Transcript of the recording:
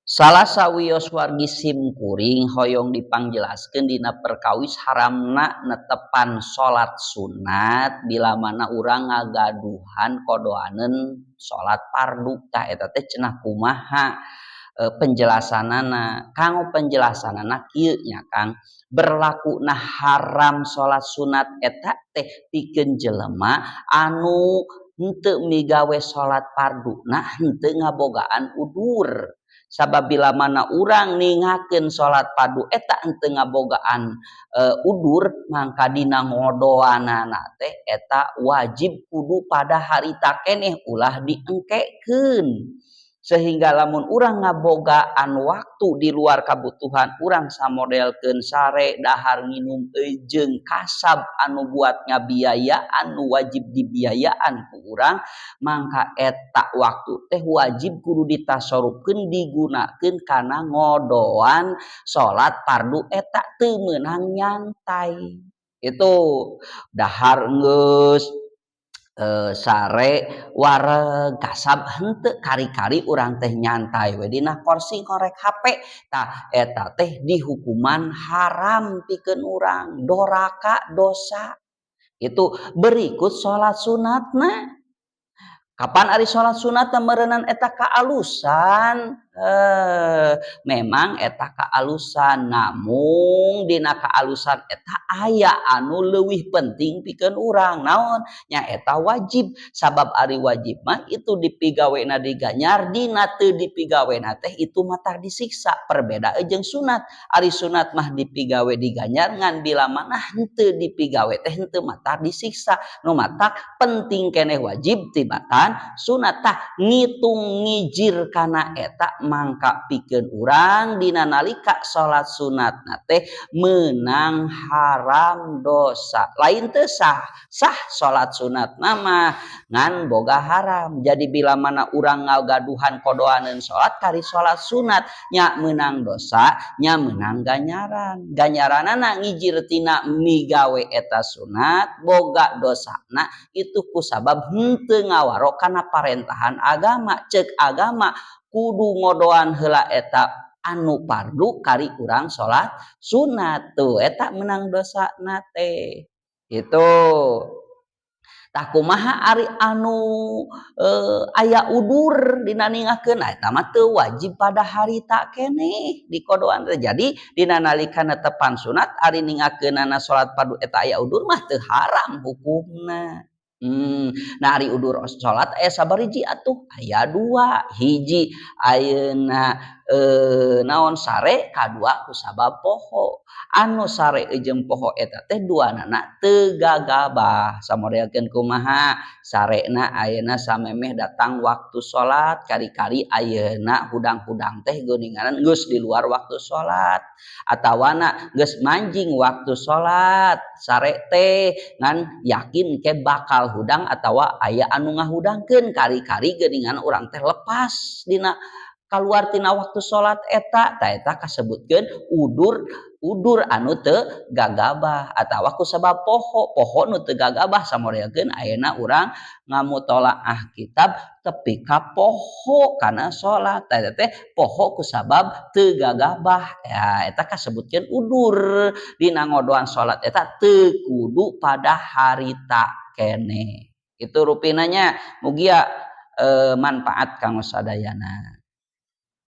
Salah sawios wargi sim kuring hoyong dipangjelaskeun dina perkawis haramna netepan salat sunat bila mana urang ngagaduhan kodoaneun salat fardu. Tah, eta teh cenah kumaha penjelasanana? Kanggo penjelasanana kieu nya, Kang, berlakuna haram salat sunat eta teh pikeun jelema anu henteu migawe salat farduna, henteu ngabogaan udur. Sabab bila mana urang ningakeun salat fardu eta henteu ngabogaan udur, mangka dina ngodoanana teh eta wajib kudu pada harita keneh, ulah diengkekeun. Sehingga lamun urang ngabogaan waktu di luar kabutuhan urang, samodelkeun sare, dahar, nginum jeung kasab anu buat ngabiayaan, nu wajib dibiayaan ku urang, mangka eta waktu teh wajib kudu ditasorupkeun, digunakeun kana ngodoan salat fardu eta, teu meunang nyantai. Itu dahar geus, sare, wareg, kasab henteu, kari-kari urang teh nyantai we dina kursi ngorek HP. Tah, eta teh dihukuman haram pikeun urang, doraka, dosa. Itu berikut salat sunatna. Kapan ari salat sunat meureunan eta kaalusan? Memang eta kaalusan, namung dina kaalusan eta aya anu leuwih penting pikeun urang. Naon? Nyaeta wajib. Sabab ari wajib mah itu dipigawena diganyar, dina teu dipigawena teh itu mah disiksa. Perbedaan jeung sunat, ari sunat mah dipigawe diganyar, ngan bila mana henteu dipigawe teh henteu matak disiksa. Nu matak penting keneh wajib tibatan sunat. Tah, ngitung ngijir kana eta, mangka pikeun urang dina nalika salat sunatna teh meunang haram, dosa. Lain teu sah, sah salat sunatna mah, ngan boga haram. Jadi bila mana urang ngagaduhan kodoaneun salat kari salat sunat, nya meunang dosa, nya meunang ganjaran. Ganjaranana ngijir tina migawe eta sunat, boga dosana itu kusabab henteu ngawaro kana parentahan agama. Cek agama kudu ngodoan heula eta anu fardu, kari urang salat sunat. Tuh, eta menang dosa teh itu. Tah, kumaha ari anu aya udur dina ningakeun? Eta mah teu wajib pada harita keneh dikodoan. Jadi dina nalika netepan sunat, ari ningakeunana salat fardu eta aya udur mah teu haram hukumna. Nah, ari udur salat aya sabariji atuh? Aya dua. Hiji ayeuna naon, sare, kadua kusabab poho. Anu sare jeung poho eta teh duanana teu gagabah. Samodelkeun kumaha? Sarena ayeuna samemeh datang waktu salat, kari-kari ayeuna hudang-hudang teh geuninganan geus di luar waktu salat atawana geus manjing waktu salat sare teh, ngan yakin ke bakal hudang atawa aya anu ngahudangkeun, kari-kari geuningan urang teh lepas dina kaluar tina waktu salat eta. Tah, eta kasebutkeun udur, udur anu teu gagabah atawa kusabab poho, poho nu teu gagabah. Samodelkeun ayeuna urang ngamutolaah kitab tepi ka poho kana salat, eta teh poho kusabab teu gagabah. Ya, eta kasebutkeun udur dina ngodoan salat eta teu kudu pada harita keneh. Itu rupinanya, mugia manfaat kanggo sadayana.